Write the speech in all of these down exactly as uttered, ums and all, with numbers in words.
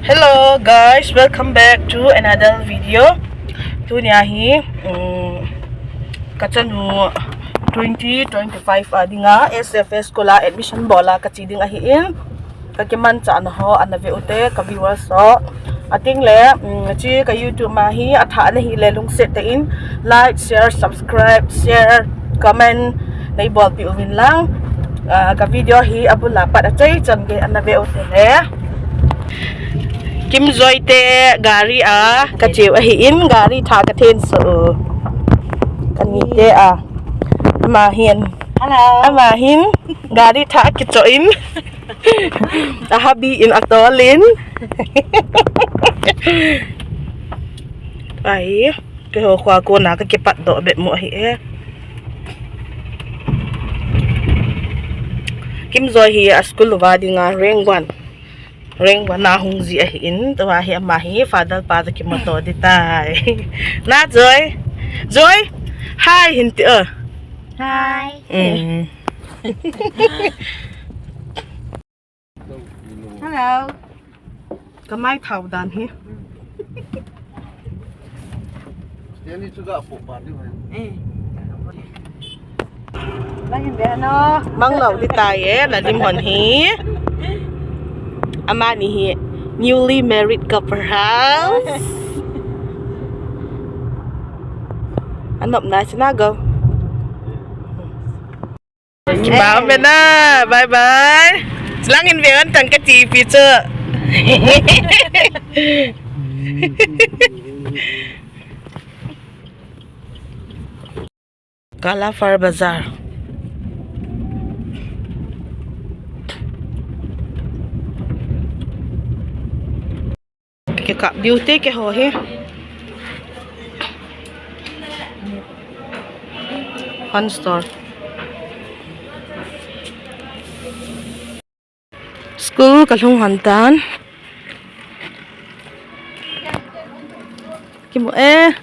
Hello guys, welcome back to another video. Tunia hi, um, kachanu twenty twenty-five a dinga S F S school a admission bola kache ding ahin. Kakimanchahna ho ana ve ute, ka viewers ho. Ating le, um, chi ka YouTube ma hi athah nahi le lungset tah in like, share, subscribe, share, comment nei bolpeh uvin lang. Ah, ka video hi abul a pat achai chan gei ana ve ute le. Kimjoy te gari a kacheu ahin, gari thah kathensoh u. Kani te a. Ama hin. Hello. Ama hin gari thah akichoh in. A hubby in atol in. Ai, keiho khoa kona kakipatdoh bep mo ahi e. Kimjoy hi a school uva dinga rank one. Rank one a hung ji ahin, tua hi ama hi father pa toh kimuto ding tai. Na Joy. Joy. Hi hin ti o. Hi. Mm. Hello. Kamai thao dan hi. Eh. Manglou ding tai e, Lalim hon hi. Amani hi newly married couple house. Anop na sina go. Kibang mena, bye bye. Langin ve un tang kati pi chu. Kalafar Bazar. Kikap diu te keiho hi. Fun store. School kalhung hon tan. Kimu e.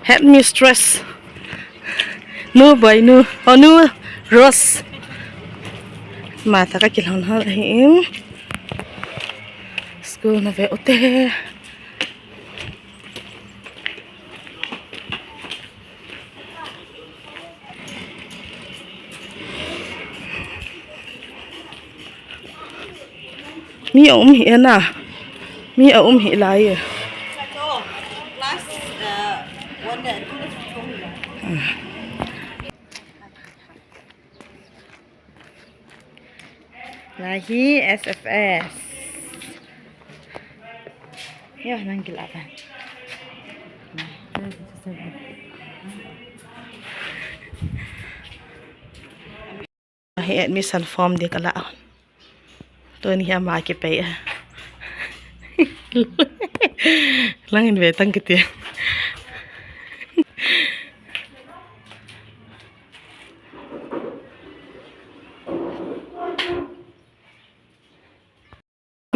Headmistress. Nu Boinu. O nu Rose. Mata kakilhon hon ahin. School na ve ute. Mi aum hi e na. Mi aum hi lai e. Lai hi S F S. Yo, nang kila ta. Hi admission form ding kala. Tuni hi ama kipei a. Langin ve tang kiti.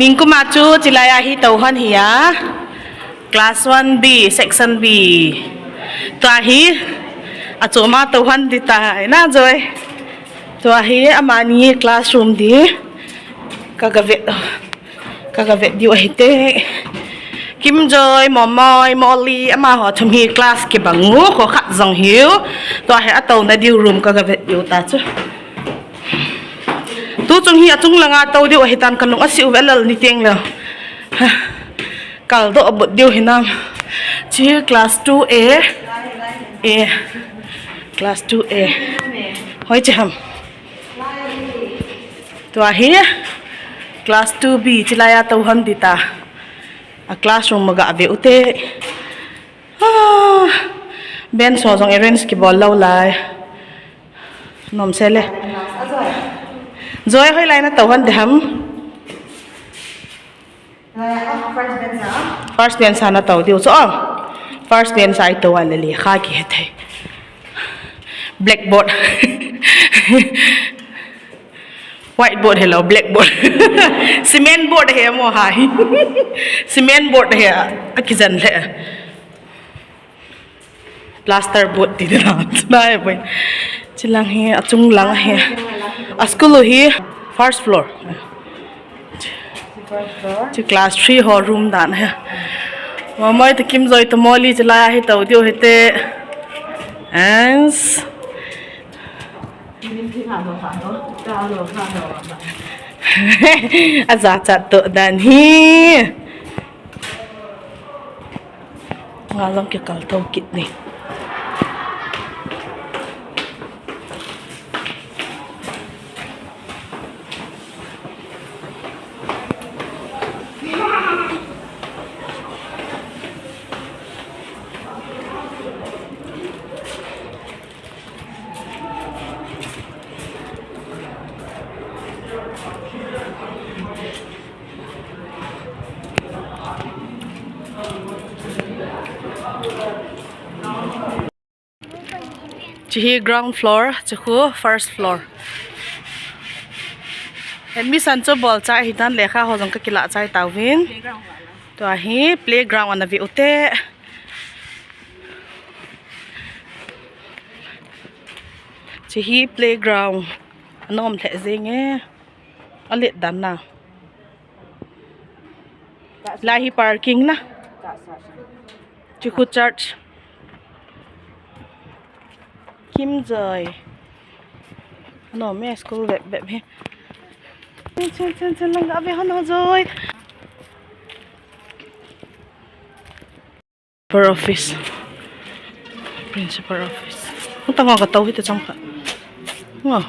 Ningkuma chu chilai a hi tou hon hi a. Class one B, section B. Tua hi achom a tou hon ding tai na Joy. Tua hi amani classroom ding. Ka ga vet, ka ga vet diu ahi te. Kimjoy, Momoi, Molly, amaho thum hi class kibang u, kho khat jong hiu. Tua hi atouna diu room ka ga vet diu ta chu. Tu chung hi achung langa tou diu ahi tan, kalung asi u ve lal ni teng leh. Kaldoh but diu hinam. Chi class two A. A. Class two A. Hoi che ham. Tua hi class two B chilai a tou hon ding ta. A classroom ma ga ve ute. Ah, bench ho jong arrange kibol lou lai. Nom se le. Joy, hoilai na tou hon ding ham? First bench a na tou diu chu. First bench a i tou a le lekha kihe thei. Blackboard. Whiteboard hilou, blackboard. Cement board hi mo hai. Cement board hi a kijen le. Plaster board ti na. Nai boy. Chilang hi achung lang hi. A school hi first floor. Chu class three ho room dan ahi. Mamoi to Kimjoi to Molly chu lai ahi to diu hite. Ans. Ajachat to dan hi. Nga jong kikal to kit ni. Chu hi ground floor, chu khu first floor. Admission chu bol chai ahi tan, lekha ho jong kakilah chai tauvin. Tua hi playground ana ve ute. Chu hi playground. Anom lheh jenge. Alet dan na. Lai hi parking na. Chu khu church. Kimjoi. Anom e school bep bep hi. Chen chen chen lang ave hon ho joi. Principal office. Principal office. Hung tang ka tau hita chang kha. Ngo.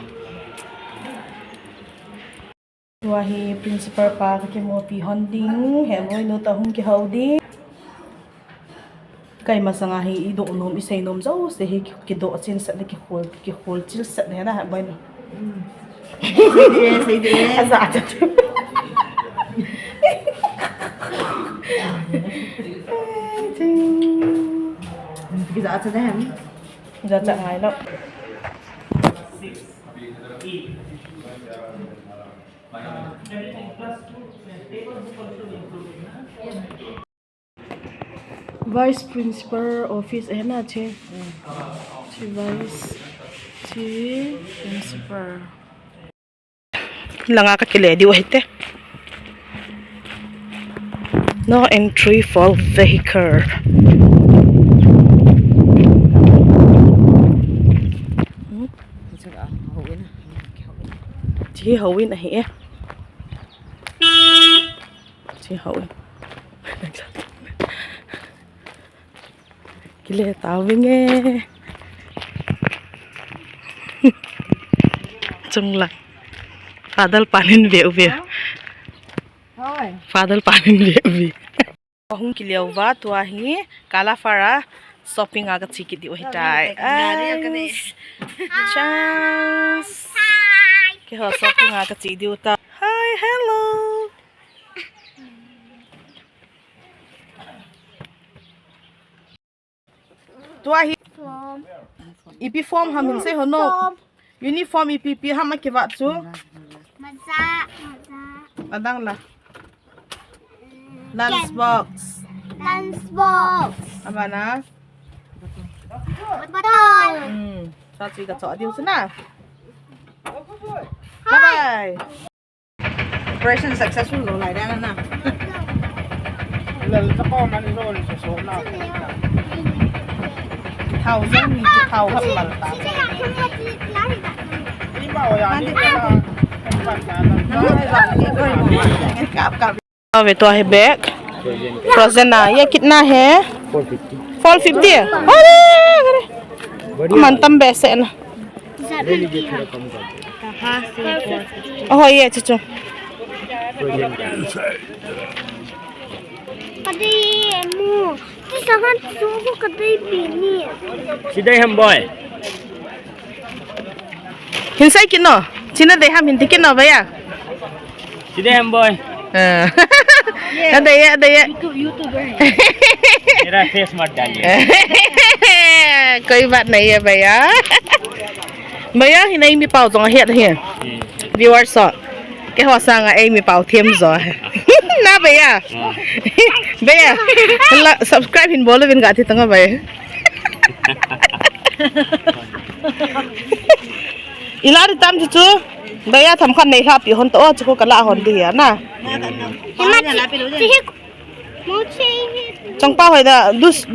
Tua hi principal pa kakimupi hon ding. He moi nu ta hung kihou ding. Kai masanga hi i doh nom, i sei nom jouse hi ki, kidoh chil set le kikhol, kikhol chil set le na, boi na. Sei de, sei de. Aja, aja. Kija aja de hem. Kija aja ngai lo. Vice Principal Office ahi na che. Che Vice, che Principal. Langa kakile diu ahite. No entry for vehicle. Hmm? Che houin ahi e. Che houin. Kile tau vinge. Chunglang. Father panin ve uve. Father panin ve uve. Hung kile uva tua hi Kalafara shopping a kache kit diu ahitai. Ai, chance. Keiho shopping a kache diu ta. Hi, hello. Tua hi. Form. Ipi form ham hin sei ho no. Form. Uniform ipi ipi ham akivat chu. Maza, maza. Adang la. Lunch box. Lunch box. Abana. Bottle. Hmm. Sa chu kacho diu chu na. Bye bye. Operation successful lo lai da na. Lal ta ko man lo ni so na. Thousand ni thousand mal ta. Ni ba ya ni na. Kap kap. Ave tua hi bag. Frozen na. Ye kitna hai? Four fifty. Four fifty? Are, are. Man tam behseh na. Oho, ye, chuchu. Kadei mu. Ti sangan suku kadei bini. Sidai ham boy. Hinsei kino. China dei ham hindi kino bhaiya. Sidai ham boy. Adei ye, adei ye. YouTube, YouTuber. मेरा फेस मत डालिए। कोई बात नहीं है भैया। Bhaiya, hin eimi pao jong ahet hi. Viewers ho. Keiho sanga eimi pao them jo. Na bhaiya. Bhaiya. Subscribe hin bol uvin kati tanga bhaiya. Ila di tam chuchu. Baya tham khat nei lha pi hon to, chu ko kala hon di ya na. Chongpa hoi da dus.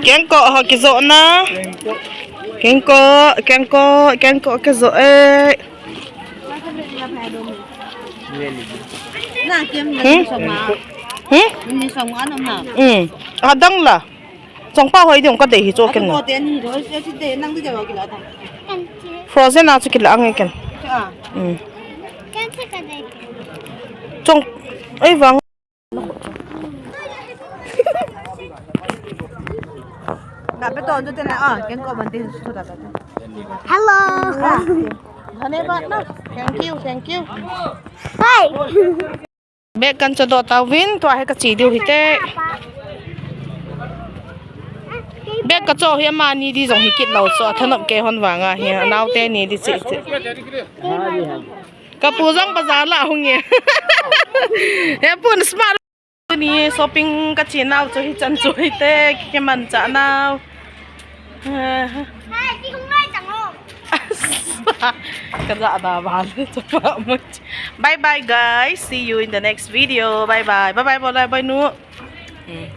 Kengko ho kizo na. Kengko, kengko, kengko kizo e. Hmm? Hmm? Hmm. Adang la. Chongpa hoi ding ka dei hi chu ken na. Frozen a chu kila ang ken. Hmm. Chong, ei vang. Hello. Thank you, thank you. Hi. Bag kan cho do tauvin, tua hi ka chi diu hite. Bag ka cho hi amani di jong hi kit lo, cho thanop ke hon vanga hi, anaote ni di chi chi. Ka pu jong bazar la hung e. He pu smart. Ni shopping ka chi nau chu hi chan chu hite, ki man cha nau. Ka ja da ba le chu pa mo. Bye bye guys. See you in the next video. Bye bye. Bye bye bolai bye nu. Hmm.